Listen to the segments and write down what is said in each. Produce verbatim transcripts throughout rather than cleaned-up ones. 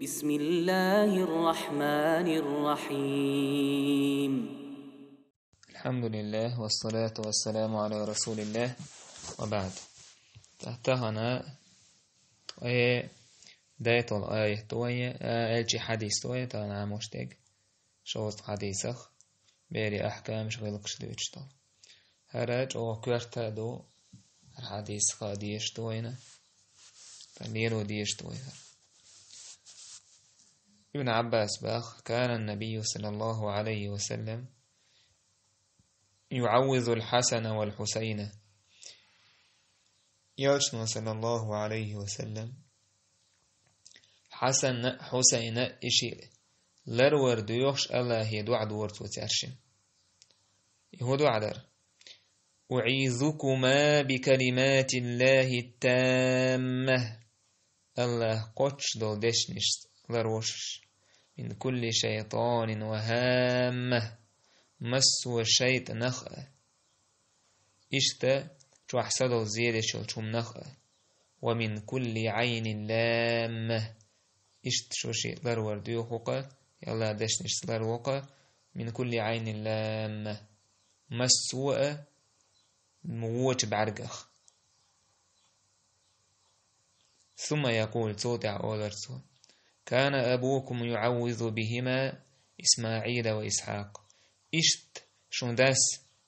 بسم الله الرحمن الرحيم. الحمد لله والصلاة والسلام على رسول الله وبعد. Тахана ткъе дайтал аят тоя, элчи хьадис тоя, тахана муштег шост хьадисах бери ахкамаш гӀилкаш дуьтуш тол. ХӀара чӀогӀа коьрта ду, хӀара хьадис ха деш тоина, та леро деш тоя. Ибн Аббас бах: كان النبي صلى الله عليه وسلم يعوذ الحسن والحسين. Элчано, саллаллаху алейхи ва саллям, Хьасанна, Хьусайна иши ларвар дуьйхуш Аллахе дуӀа дора цо цаьршин. И хӀун дуӀа дара? أعيذكما بكلمات الله التامة. Аллах кхоччуш долу дешнашца ларвошуш. من كل شيطان وهامة. Массо шайтӀанах а. Иштта чохь са долу зедеш йолчу хӀуманах а. ومن كل عين لامة. Иштта шу ши ларвар дуьйху-кха, Аллах дешнашца ларво-кха, من كل عين لامة. Массо а вочу бӀаьргах. ثم يقول, цул тӀаьхьа олар цо: كان أبوكم يعوذ بهما إسماعيل وإسحاق. Иштта шун дас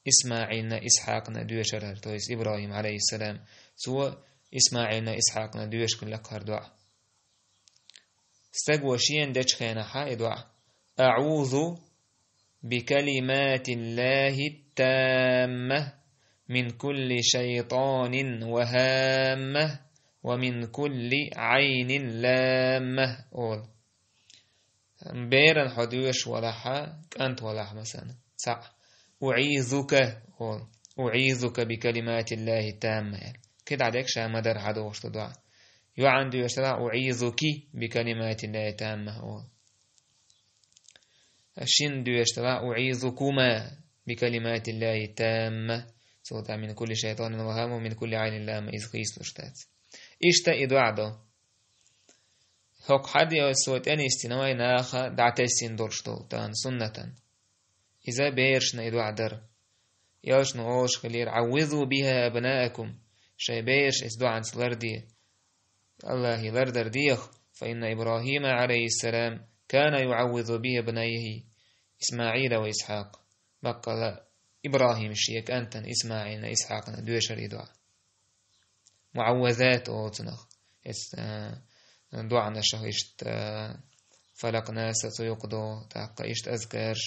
Исмаилна, Исхьакъна доьшура, то есть Ибрахим, алейхиссалам. Цо Исмаилна, Исхьакъна доьшуш хилла хӀара дуӀа. Стага шена дечу хенахь и дуӀа: أعوذ بكلمات الله التامة من كل شيطان وهامة ومن كل عين لامة, олу. Беран хьо доьшуш валахьа, кӀант валахь, масалан, цхьаъ. أعيذك, олу. أعيذك بكلمات الله التامة, аьлла. КхидӀа дерг ша ма-дарра хьадохуш ду дуӀа. ЙоӀана доьшуш далахь: أعيذك بكلمات الله التامة, олу. Шина доьшуш далахь: أعيذكما بكلمات الله التامة. Цул тӀаьхьа: من كل شيطان وهامة ومن كل عين لامة. Иза хийцалуш дац. Иштта и дуӀа ду. ХӀокху хьадисо тӀе нисдина вай наха дӀатесна долуш долу, тахана суннатан. Иза берашна и дуӀа дара. Элчано олуш хилира: عوذوا بها أبناءكم. Шайн бераш эцу дуӀанца ларде. Аллахе лардар деха, فإن إبراهيم عليه السلام كان يعوذ بها ابنيه إسماعيل وإسحاق. Баккъала ИбрахӀима шен кӀантана ИсмаӀилна, Исхьакъна доьшура и дуӀа. МуӀаввазат олу цунах. Эц, а, дуӀанашах иштта, а, Фалакъ, Нас цу юкъа ду, тӀаккха иштта азкарш.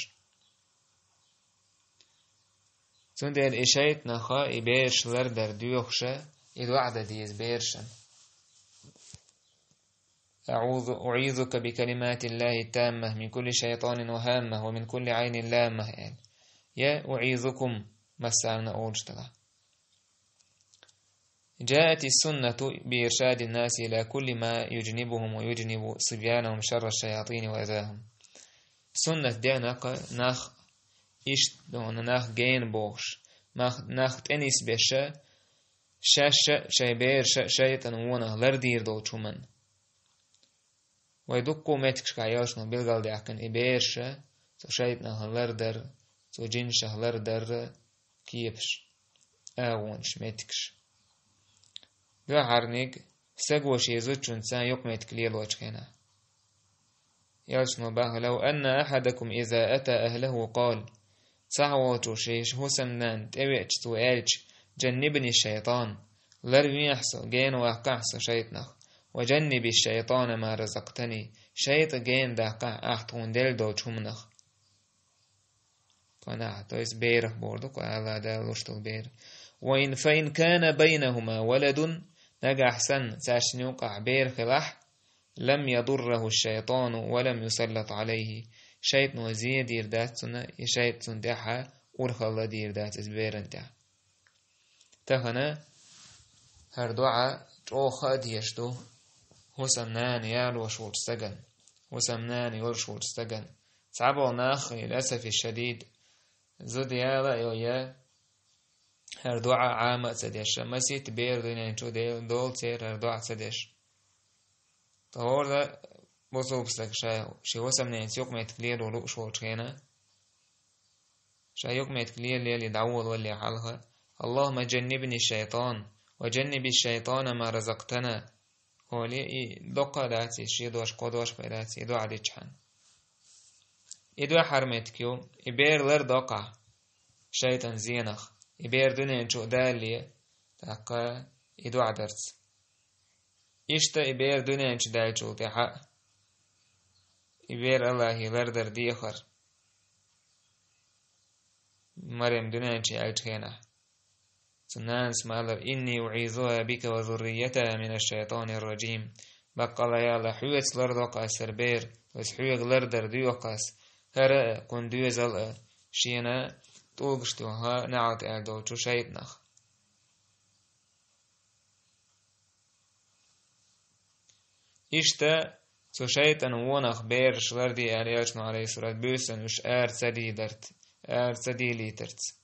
Цундела и шайтӀанаха и бераш лардар доьхуша, и дуӀа дан деза берашна. أعوذ، أعيذك بكلمات الله التامة من كل شيطان وهامة ومن كل عين لامة, аьлла. Я أعيذكم, массарна олуш дала. جاءت السنة بإرشاد الناس إلى كل ما يجنبهم ويجنب صبيانهم شر الشياطين وأذاهم. Суннат деана кха нах иштта, нах гена бохуш, нах, нах тӀенисбеша, шаьш а, шайн бераш а шайтӀан вонах лардийр долчу хӀуманна. Вай дуккха меттигашкахь Элчано билгалдаьккхина и бераш а, цу шайтӀанах лардар, цу жинашах лардар кепаш, агӀонаш, меттигаш. Дуьххьарниг, стага шен зудчунца юкъаметтиг лелочу хенахь. Элчано баха: لو أن أحدكم إذا أتى أهله قال. Цхьа волчо шен хӀусамнана тӀевеача цо аьлча: جنبني الشيطان, ларвехьа со, гена ваккхахьа со шайтӀанах, وجنب الشيطان ما رزقتني, шайтӀа гена даккхахьа ахь тхуна делла долчу хӀуманах. Кхунахь, то есть берах бохург ду, кху Алла Дала луш долу бер. وإن، فإن كان بينهما ولد, нагахь санна цаьршинна юкъахь бер хилахь, لم يضره الشيطان ولم يسلط عليه. ШайтӀано зе дийр дац цунна, и шайтӀа цунна тӀехьа урхалла дийр дац иза беран тӀехь. Тахана хӀара дуӀа чӀогӀа хаа дезаш ду хӀусамнана ялош волчу стагана, хӀусамнана йолуш волчу стагана. Цхьаболу нах, лиласафи шадид, зуда яла а йо я, хӀара дуӀа Ӏама а ца деш, масийтта бер дуьнен чу де-, долу церан хӀара дуӀа ца деш. ТӀаккха бусулба стаг ша шен хӀусамненца юкъаметтиг лело лууш волчу хенахь, ша юкъаметтиг лела-лелий дӀаволавалале хьалха: «Аллахумма джаннибни шайтан, ва джанниби шайтана ма разактана», олий, и доккха а дац, и шен дош, кхо дош бен дац, и дуӀа дичхьана. И дуьххьара меттиг ю, и бер лардоккху ахь шайтӀан зенах, и бер дуьнен чу а далале, тӀаккха и дуӀа дарца. Иштта и бер дуьнен чу даьллачул тӀаьхьа а, и бер Аллахье лардар дехар. Марем дуьнен чу яьллачу хенахь, цу нанас ма аллара: «Инни уӀизуха бика ва зурриятаха мина шшайтани рраджим». Баккъалла, я АллахӀ, хьоьца лардоккху ас хӀара бер, то есть хьоьга лардар доьху ас хӀара а, кхуьнан доьзал а, шена тӀулгаш тоьхна, неӀалт аьлла долчу шайтӀанах. Иштта цу шайтӀан вонах бераш ларде аьлла Элчано, Ӏалайхиссалату, буьйсанна уьш ара ца дийларца, ара ца дийлийтарца.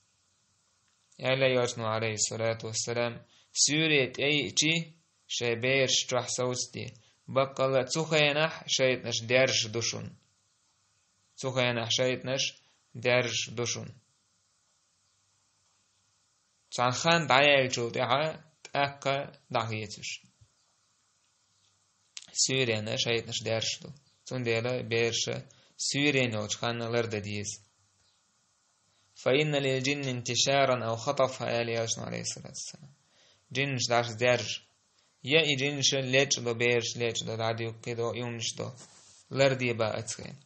Аьлла Элчано, Ӏалайхиссалату вассалам: «Суьйре тӀеиъчи, шайн бераш чохь совцаде, баккъалла цу хенахь шайтӀанаш даьржаш ду шуна». Цу хенахь шайтӀанаш даьржаш ду шуна. Цхьана хан дӀаяьллачул тӀаьхьа тӀаккха дӀахецаш. Суьйренна шайтӀанаш даьржаш ду. Цундела бераша суьйренна йолчу ханна лардан деза. «Фа инна лил джинни интишаран ау хатафха», аьлла Элчано, Ӏалайхиссалату вассалам. Джиннаш дӀасадаьржа. Я и джиннаша лечкъадо, бераш лечкъадо, дӀадуьгу, кхидӀа, юманаш до. Ларде бан оцу хенахь.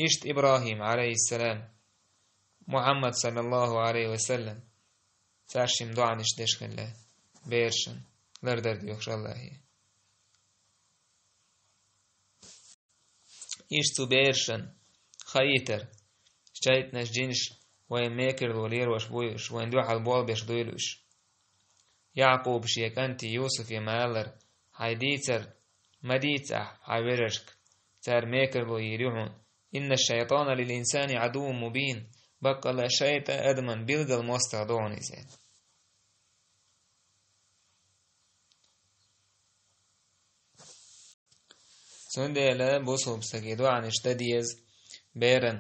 Иштта ИбрахӀим, Ӏалайхиссалам, Мухьаммад, саллаллахӀу Ӏалайхи ва саллам, царшимма доӀанаш деш хилла берашна, лардар доьхуш Аллахье. Иштта цу берашна хаийтара, шайтӀанаш, джинаш вайн мекарло лелош буй уьш, вайн дуьхьал болабеш дуйла уьш. Якъуба шен кӀанте Юсуфе ма аллара: «Хьайн дийцар ма дийца ахь хьайн вежаршка, цара мекарло йийр ю хьуна. Инна шайтана лил инсани Ӏадуввун мубин». Баккъалла шайтӀа адаман билггал мостагӀа ду хьуна иза. Цундела бусулба стага и доӀанаш дан деза беран.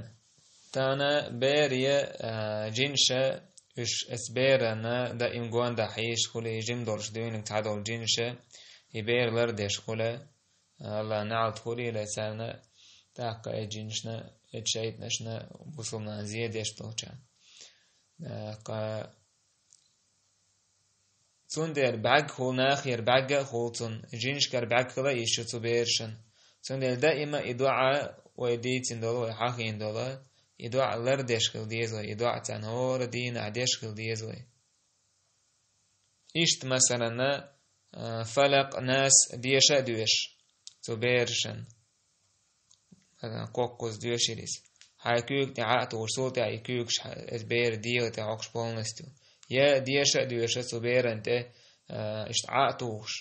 Тахана бер я, а, джинша, уьш оцу берана даим гондахь хьийзаш хуьлий, жима долуш дуьйна цхьадолу джинша и бер лардеш хуьлу. Аллахьан неӀалт хуьлийла царна, тӀаккха и джинашна, и шайтӀанашна, бусулба нахана зен деш долчарна. ТӀаккха Цундела бӀаьрг хуьлу нахера, бӀаьрг а хуьлу цунна, жинашкара бӀаьрг хила а йиш ю цу берашна. Цундела даима и доӀа вай дийцина долу, вай хьахийна долу, и доӀа лардеш хила деза вай, и доӀа царна хӀора дийнахь деш хила деза вай. Иштта, масалана, а, фалакъ, нас деша а доьшу цу берашна. Кхоккхуза доьшура иза. Хьайн куьйга тӀе Ӏа а тухуш, цул тӀаьхьа и куьйгаш хьа-, иза бер дегӀа тӀе хьокхуш полностью. Я деша а доьшу цу берана тӀе, а, иштта Ӏа а тухуш.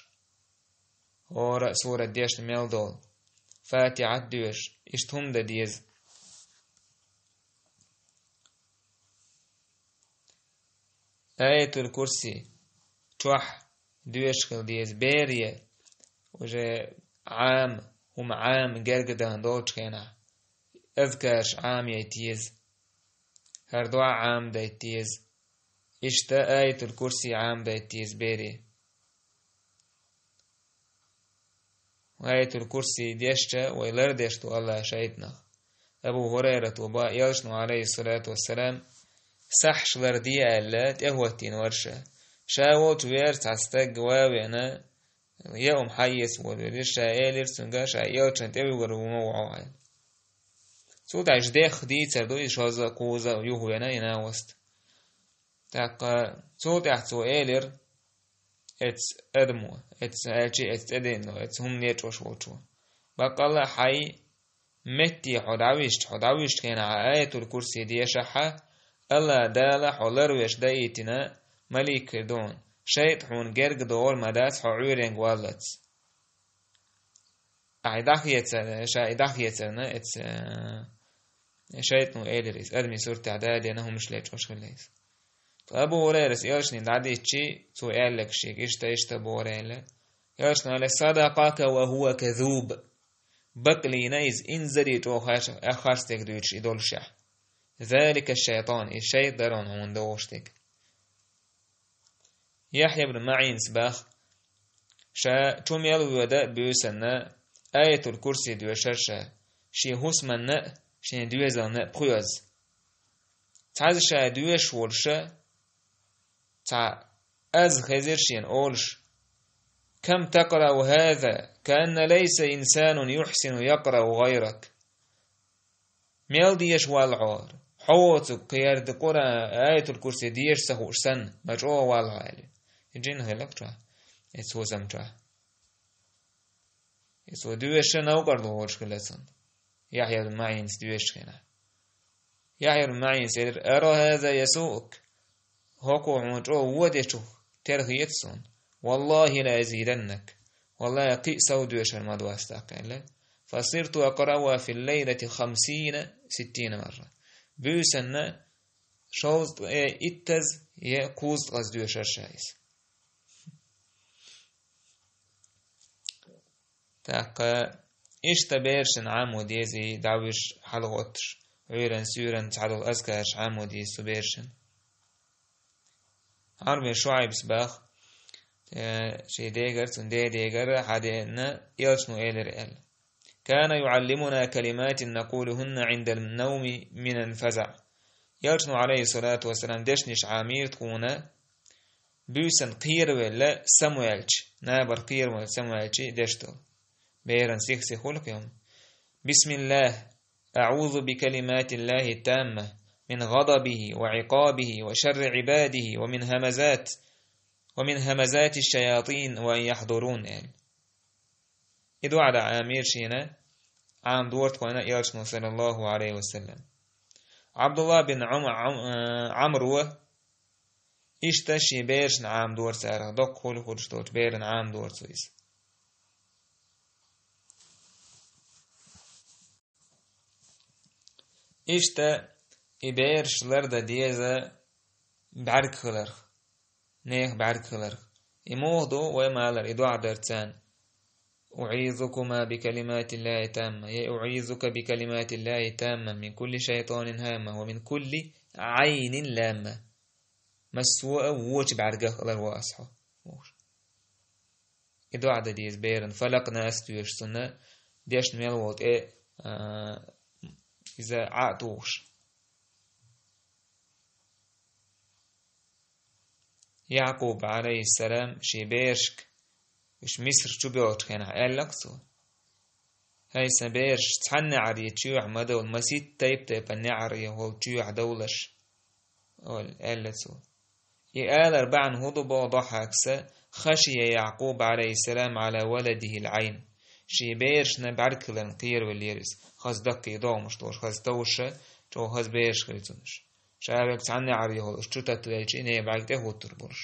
ХӀора а сурат дешна мел долу. Фатихьат доьшу. Иштта хӀума дан деза. Аятул Курси чохь доьшуш хила деза. Бере уже Ӏама, хӀума Ӏама герга дан долчу хенахь, азкарш Ӏама яйта еза. ХӀара доӀа Ӏама дайта еза. Иштта Аятул Курси Ӏама дайта еза бере. Аятул Курси дешча, вай лардеш ду Аллахь шайтӀанах. Абу ХӀурайрата боху, Элчано, Ӏалайхиссалату вассалам, сахьаш ларде аьлла, тӀехӀоттийна вара ша. Ша волчу веара цхьа стаг ван а веана, я хӀума хьаэца волавелира, ша элира цуьнга, ша Элчанна тӀевуьгур ву ма ву хьо аьлла. Цул тӀаьхьа дехха дийцар ду, иза шозза а, кхузза а юхавеана и накъост. ТӀаккха цул тӀаьхьа цо элира, эцу адамо, эцу аьлчи, эцу цӀе дина, эцу хӀума лечкъош волчо. Баккъалла а хьайн метте хьо дӀависча, хьо дӀависчу хенахь Аятул Курси дешахь, Аллахь Дала хьо ларвеш даийтина малик хир ду хьуна. ШайтӀа хьуна герга догӀур ма дац хьо Ӏуьйренга валлалц. Ахьа и дӀахецар, ша и дӀахецарна, эцу, э, шайтӀано элира иза, адамийн суртехь Дала дина хӀумаш лечкъош хилла иза. Ткъа Абу ХӀурайрас Элчане дӀадиттичи, цо аьлларг шега, иштта, иштта бохура аьлла, Элчано аьлла: «صدقك وهو كذوب». Бакълийна иза, инзаре чӀогӀа харц, харцдерг дуьйцуш и доллушехь. «ذلك الشيطان», и шайтӀа дара хьуна догӀуш дерг. Яхьъя ибн МаӀинас баха, ша чу мел воьду буьйсанна, Аятул-Курси доьшура ша, шен хӀусамна а, шен доьзална а пхоьазза. Цхьазза ша доьшуш волуш, цхьа аз хезира шена олуш: «كم تقرأ هذا؟ كأن ليس إنسان يحسن يقرأ غيرك». Мел деша валла хьо? Хьо воцург кхерда Къуръан, Аятул-Курси деша ца хууш санна, ма чӀогӀа валла хьо аьлла. И жин хилла чохь, и цо зам чохь. И цо доьшуш новкъарло волуш хилла цунна. Яхьъя ибн МаӀинас доьшучу хенахь. Яхьъя ибн МаӀинас элира: «أرى هذا يسوءك؟ ХӀокхо хьуна чӀогӀа вон дечух тера хета суна. والله لأزيدنك. Валлахи, кхин а сов доьшур ма ду ас тӀаккха», аьлла. «فصرت أقرأها في الليلة خمسين ستين مرة». Буьйсанна шовзткъе иттаза я кхузткъаза доьшура ша иза. ТӀаккха иштта берашна Ӏамо деза и дӀавуьжуш, хьалагӀоттуш, Ӏуьйранна, суьйранна цхьадолу азкараш Ӏамо деза цу берашна. Ӏамр бин ШуӀайбас баха, э, шен дегара, цуьнан ден дегара хьадеана, элчано элира аьлла: «كان يعلمنا كلمات نقولهن عند النوم من الفزع». Элчано, Ӏалайхиссалату вассалам, дешнаш Ӏамийра тхуна, буьйсанна кхеравелла самаваьлча, набарх кхеравелла самаваьлча деш долу. Беран сих-сих хуьлу-кх и хӀума. «بسم الله، أعوذ بكلمات الله التامة من غضبه وعقابه وشر عباده ومن همزات، ومن همزات الشياطين وأن يحضرون», аьлла. И дуӀа дӀа Ӏамийра шена, Ӏамадора тхуна элчано, саллаллаху Ӏалайхи ва саллам. Ӏабдулла бин Ӏум-, Ӏум-, э, Ӏамро иштта шен берашна Ӏамадора царах, доккха хуьлуш долчу берана Ӏамадора цо иза. Иштта и бераш лардан деза бӀаьрг хиларх, нехан бӀаьрг хиларх. И муха ду вай ма-аллара, и дуӀа дар царна: «أعيذكما بكلمات الله التامة», я: «أعيذك بكلمات الله التامة من كل شيطان هامة ومن كل عين لامة». Массо а вочу бӀаьргах ларво ас хьо, бохуш. И дуӀа дан деза беран, фалакъ, нас доьшуш цунна, дешна мел волу тӀе, а, иза Ӏа а тухуш. Якъуб, Ӏалайхиссалам, шен берашка, уьш Миср чу боьлхучу хенахь, аьлла-кх цо: «ХӀай сан бераш, цхьана неӀаре чоьхьа ма довла, масийтта тайп-тайпана неӀаре хӀолла чоьхьа довлаш», — олу, аьлла цо. И алар бахьана хӀун ду боху Дохьхьакса: «خشي يعقوب عليه السلام على ولده العين». Шен берашна бӀаьрг хиларна кхеравеллера иза. Хаза даккхий догӀмаш долуш, хаза товш, чӀогӀа хаза бераш хилла цунна уьш. Ша верг цхьана неӀаре хӀолла уьш чу таттавелча, и нехан бӀаьрг тӀе а хӀуттур болуш.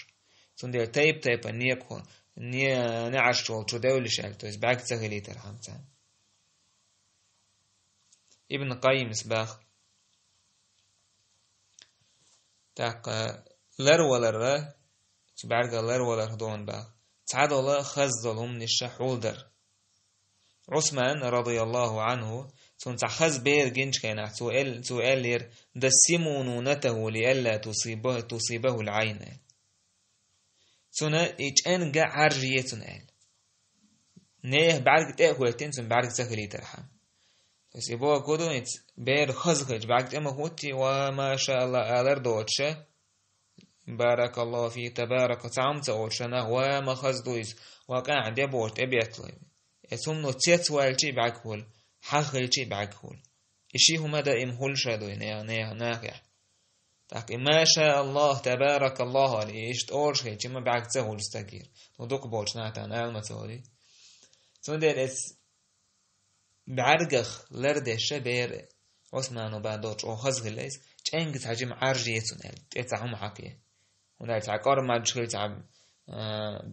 Цундела тайп-тайпана некъахо, не-, неӀарш чу волу чу девллиш аьлла, то есть бӀаьрг ца хилийтархьама царна. Ибн Къаййимас баха. ТӀаккха ларваларра, цу бӀаьргах ларваларх дона баха, цхьадолу хаза долу хӀуманиша хьулдар. Ӏусман, радияллаху Ӏанху, цунна цхьа хаза бер гинчу хенахь, цо эл-, цо аьллера: «دسموا نونته لئلا تصيبه، تصيبه العين». Цунна и чӀенга Ӏаржъе цунна аьлла. Нехан бӀаьрг тӀе а хӀоьттина, цунна бӀаьрг ца хилийтархьама. То есть и боху ду, иза бер хаза хилча бӀаьрг тӀе ма хӀуттий, ва, маша Аллах, алар доцуша, баракаллаху фик, табарака, цхьа хӀума ца олуш нах, ва, ма хаза ду иза, ва, къаьхьа де бохуш тӀебетталой. Эцу хӀумано цецваьлчий бӀаьрг хуьлу, хьагӀ хилчий бӀаьрг хуьлу. И ши хӀума даим хуьлуш а ду и нехан, нехан нахехь. ТӀаккха и маша Аллах, табаракаллах ала, и иштта олуш хилча ма бӀаьрг ца хуьлу стагера. Ну, дукха болчу нахана ала ма ца олий. Цундела эцу бӀаьргах лардеш а бер, Ӏусмано бан долчу оха хаза хилла иза, чӀенга цхьа жима Ӏаржъе цунна аьлла, тӀе цхьа хӀума хьакхе. ХӀунда аьлча цхьа кӀор мадж хилча, цхьа, а,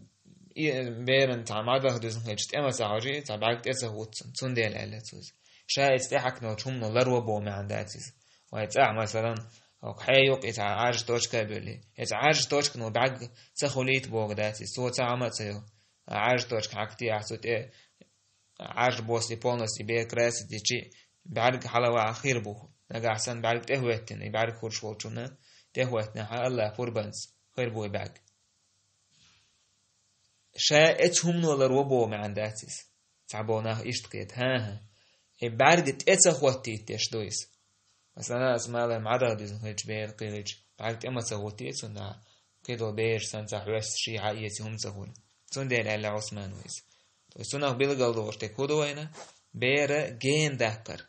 и, беран цхьа мадах дуьзна хилча, тӀе ма ца хьожий, цхьа бӀаьрг тӀе ца хӀутту цунна. Цундела аьлла цо иза. Ша иза тӀе хьаькхнолчу хӀумано ларво боху маьӀна дац иза. Вай цӀахь, масалан, хье юкъа и цхьа Ӏаржа точка а буьллий, иза Ӏаржа точкано бӀаьрг ца хулийта боху дац иза, цо цхьа хӀума а ца йо. Ӏаж точка хьакти ахь цу тӀе Ӏаж босли полностью бер красить дичи, бӀаьрг хьалаваӀа хир бу. Нагахь санна бӀаьрг тӀехӀоьттина, и бӀаьрг хурш волчунна тӀехӀоьттина хьа Аллах пурбанца хир бу и бӀаьрг. Ша эцу хӀумано лар во бо маьӀна дац иза. Цхьаболу нах иштта кхета: «ХӀан-хӀа, и бӀаьрг тӀе ца хӀоттийта деш ду иза». Масала, аса малар мӀадах дуьзна хилча, бер кхилча, бӀаьрг тӀе ма ца хӀоттийта цунна, кхидолу бераш санна ца хьоьсту, ши хьаэца хӀума ца хуьлу. Цундела аьлла Ӏусман ву иза. То есть цунах билгал долуш тӀе хӀун ду вайна? Бера гена даккхар.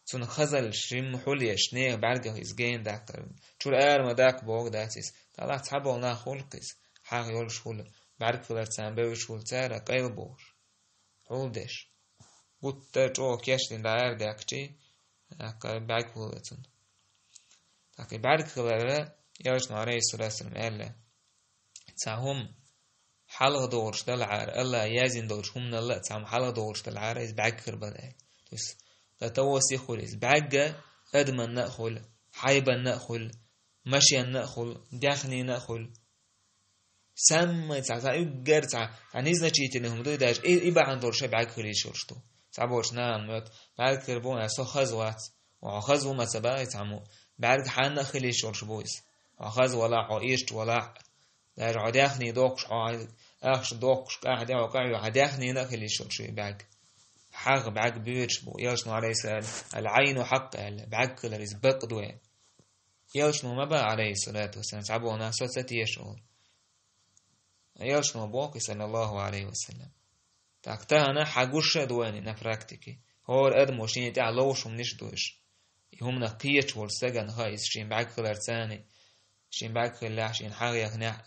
Цунна хазалла шимма хьулъеш, нехан бӀаьргах иза гена даккхар. Чуьра ара ма даккха боху дац иза. Далахь цхьаболу нах хуьлу-кх иза. ХьагӀ йолуш хуьлу, бӀаьрг хилар царна бевзаш хуьлу, цара къайла бохуш. Хьулдеш. Гуттар а чӀогӀа кечдина дӀа ара даьккхичи, тӀаккха бӀаьрг хуьлу цунна. ТӀаккха и бӀаьрг хиларра, Элчано, алейхиссалату вассалам, аьлла: «Цхьа хӀума хьалха догӀуш далахьара, Аллах яздина долчу хӀуманалла а цхьа хӀума хьалха догӀуш далахьара, иза бӀаьрг хир бара», – аьлла. То есть, дан тавоси хуьлу иза. БӀаьрга адаманна а хуьлу, хьайбанна а хуьлу, машенна а хуьлу, даьхнина а хуьлу. Самый цхьа, цхьа уггар цхьа, цхьа незначительный хӀума ду, даже и, и бахьана долуш бӀаьрг хила йиш йолуш ду. Цхьаболчу нахана моьтту, бӀаьрг хир бу, со хаза вац. Хьо хаза ву ма ца боху цхьаммо. БӀаьрг хьанна а хила йиш йолуш бу иза. Хьо хаза валахь, хьо ирча валахь, даже хьо даьхни доккхуш, хьо ахча доккхуш, къахьде хьо къахьоьгу, хьан даьхнина а хила йиш йолуш ю и бӀаьрг. ХьагӀ бӀаьрг боьдуш бу. Элчано, алейхиссалам, «Аль-Ӏайну хьакъ», – аьлла, бӀаьрг хилар иза бакъ ду аьлла. Элчано ма боху, алейхиссалату вассалам, цхьаболу нах со ца теша олу. Элчано боху, саллаллаху алейхи ва саллям. Так тахана хьан гуш а ду вайна на практике. ХӀора адамо шена тӀехь ловш хӀуманаш а ду уьш. И хӀуманах кхеташ волчу стагана хаьа иза шен бӀаьрг хилар царна, шен бӀаьрг хиллехь, шен хьагӀ яхнехь.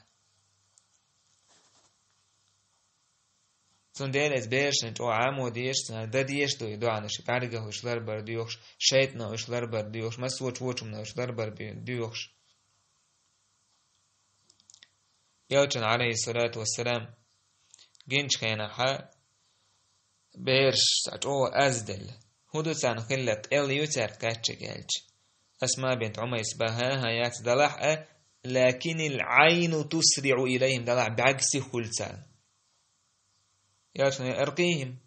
Цундела иза берашна чӀогӀа Ӏамо дезаш, царна дан дезаш ду и доӀанаш, бӀаьргах уьш ларбар доьхуш, шайтӀано уьш ларбар доьхуш, массо а вочу вочу хӀумано уьш ларбар бе-, доьхуш. Элчан, алейхиссалату вассалам, гинчу хенахьа бераш цхьа чӀогӀа аз делла. ХӀун ду царна хилла, къел ю цаьрга кхаччиг аьлча? Асма бинт Умайс баха, хӀан яц далахь а, лакинил Ӏайну тусриӀу илайхим, далахь бӀаьрг сиха хуьлу царна. Элчано: «Аркъийхим,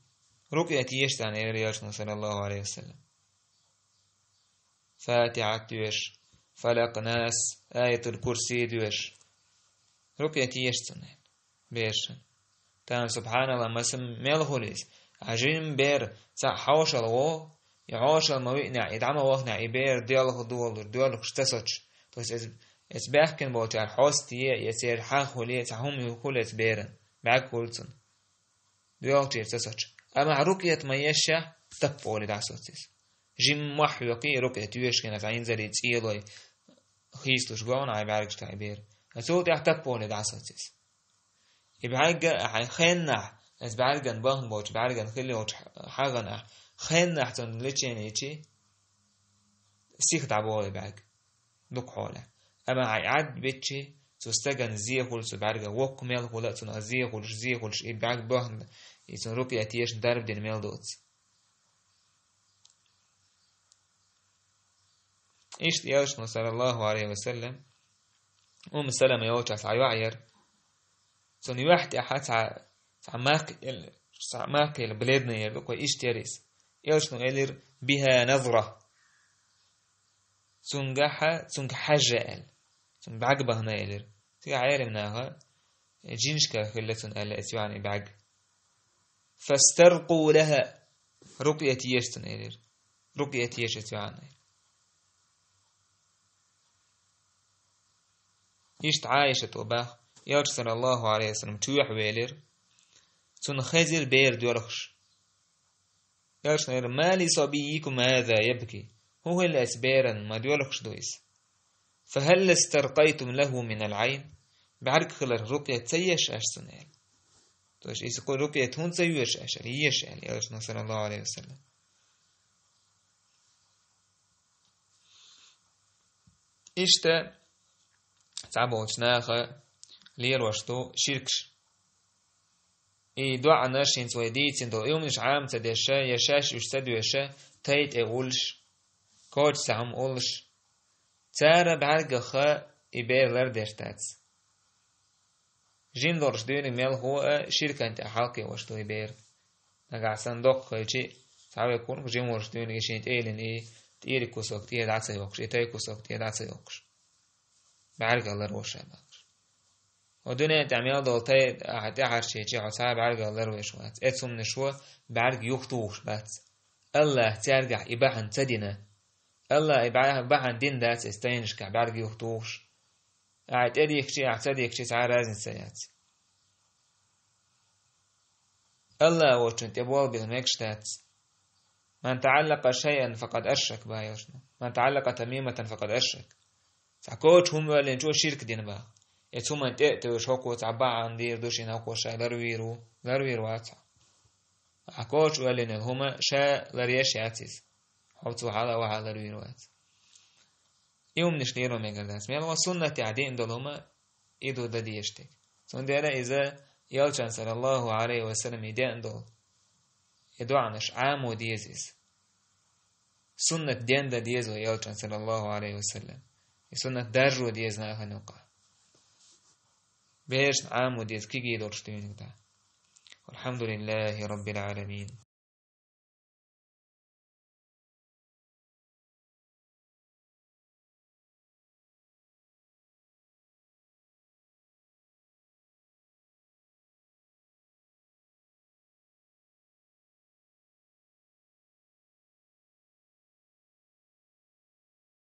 рукъя теша царна», – элира Элчано, саллаллаху алейхи ва саллям. Фатихьат доьшу, Фалакъ, Нас, Аятул Курси доьшу. Рукъя теша цунна, берашна. Тахана, субханалла, маса мел хуьлу иза. Ахь жимма бер цхьаъ хьошалла гӀо, и хьошалла ма виънехь, и дӀа ма вахнехь, и бер доьлху долуш, доьлхуш ца соцуш. То есть, эц-, эца баьхкина болчара хьоста е, я церан хьагӀ хуьлу е, цхьа хӀума хуьлу эца беран, бӀаьрг хуьлу цунна. Доьлхучуьра ца соцуш. Амма ахь рукъят ма ешшехь, таппа олий дӀасоцу иза. Жимма мохь хьоькхий, рукъят йоьшуш хенахь, цхьа инзаре цӀелой, хийцалуш го хьуна хьайн бӀаьргашкахь и бер. Цул тӀаьхьа таппа олий дӀасоцу иза. И бӀаьрга а хьайн хеннахь, эца бӀаьрган бахна болчу, бӀаьрган хила йолчу хьагӀана ахь хеннахь цунна лечение йичи, сиха дӀаболу и бӀаьрг. Дукха хьолехь. Амма хьайн Ӏад биччи, цу стагана зе хуьлу цу бӀаьрга, воккха мел хуьлу а цунах зе хуьлуш, зе хуьлуш, и бӀаьрг бахна, и цунна рукъя тешна дарба дина мел доцу. Иштта Элчано, саллаллаху алейхи ва саллям, Умму Салама йолчохь цхьа йоӀ яра. Цунна юьхь тӀехьа цхьа, цхьа мах, цхьа мах бледный яра, дукха иштта яра иза. Элчано элира: «Биха назра». Цунгахьа, цунга хьажа аьлла. Цунга бӀаьрг бахна элира. Цигахь Ӏелам наха, жинашкара хилла цунна аьлла, эца йоӀана и бӀаьрг. «Фастаркъу лаха», рукъя теша цунна элира. Рукъя теша эца йоӀана. Иштта Ӏайшата баха, Элча, саллаллаху алейхи ва саллям, чоьхьа велира. Цунна хезира бер доьлхуш. Элчано элира: «Ма ли сабиййикум хаза ябки?» ХӀун хилла эца беран, ма доьлхуш ду иза? «Фахал истаркъайтум лаху минал Ӏайн?» БӀаьрг хиларх рукъя ца еш аша цунна аьлла. То есть, иза кху рукъя хӀунда ца йоьшу аша аьлла, еш аьлла, Элчано, саллаллаху алейхи ва саллям. Иштта цхьаболчу наха лелош ду ширкаш. И доӀанаш хӀинца вай дийцина долу, и хӀуманаш Ӏама ца деша, я шаьш уьш ца доьша, тай тӀе уллуш, коча цхьа хӀума уллуш, цара бӀаьргаха и бер лардеш дац. Жим долуш дуьйниг мелхо а ширкан тӀехь хьалкхеваш ду и бер. Нагахь санна доккха хилчи, цхьа вай кург жим волуш дуьйниг и шен тӀе йиллина и тӀера кусок тӀе дӀа ца йоккхуш, и тай кусок тӀе дӀа ца йоккхуш. БӀаьргах ларвеш вац бохуш. Хьо дуьнен тӀехь мел долу тай ахьа тӀехьарчийчи хьо цхьа а бӀаьргах ларвеш вац. Эцу хӀуманаш ву бӀаьрг юхатухуш бац. Аллаха цаьргахь и бахьана ца дина. Аллаха и бахьана дина дац эцу тайнашкахь бӀаьрг юхатухуш. Ахьа тӀедихкичи, ахьа ца дихкичи цхьа а разница яц. Аллаха воцчунна тӀе болх билла мегаш дац. «Ман таӀаллакъа шайъан факъад ашрак», боху элчано. «Ман таӀаллакъа тамиматан факъад ашрак». Цхьа коча хӀума воьллинчо ширк дина боху. Эцу хӀуманна тӀе а тевжаш хӀокхо цхьа бахьана дийр ду шена, хӀокхо ша ларвийр ву, ларвийр вац хьо. Ахьа коча воьллина хӀума ша ларъеш яц иза. Хьо цо хьала а вахьа ларвийр вац. И хӀуманаш леро мегар дац. Мел ван суннатехь деана долу хӀума и ду дан дезаш дерг. Цундела иза элчан, саллаллаху Ӏалайхи ва саллам, и деана долу. И доӀанаш Ӏамо деза иза. Суннат ден дан деза вай элчан, саллаллаху Ӏалайхи ва саллам. И суннат даржо деза нахана юкъа. Берашна Ӏамо деза кегий долуш дуьйниг дан. Валхьамдулиллахи Раббил Ӏаламин.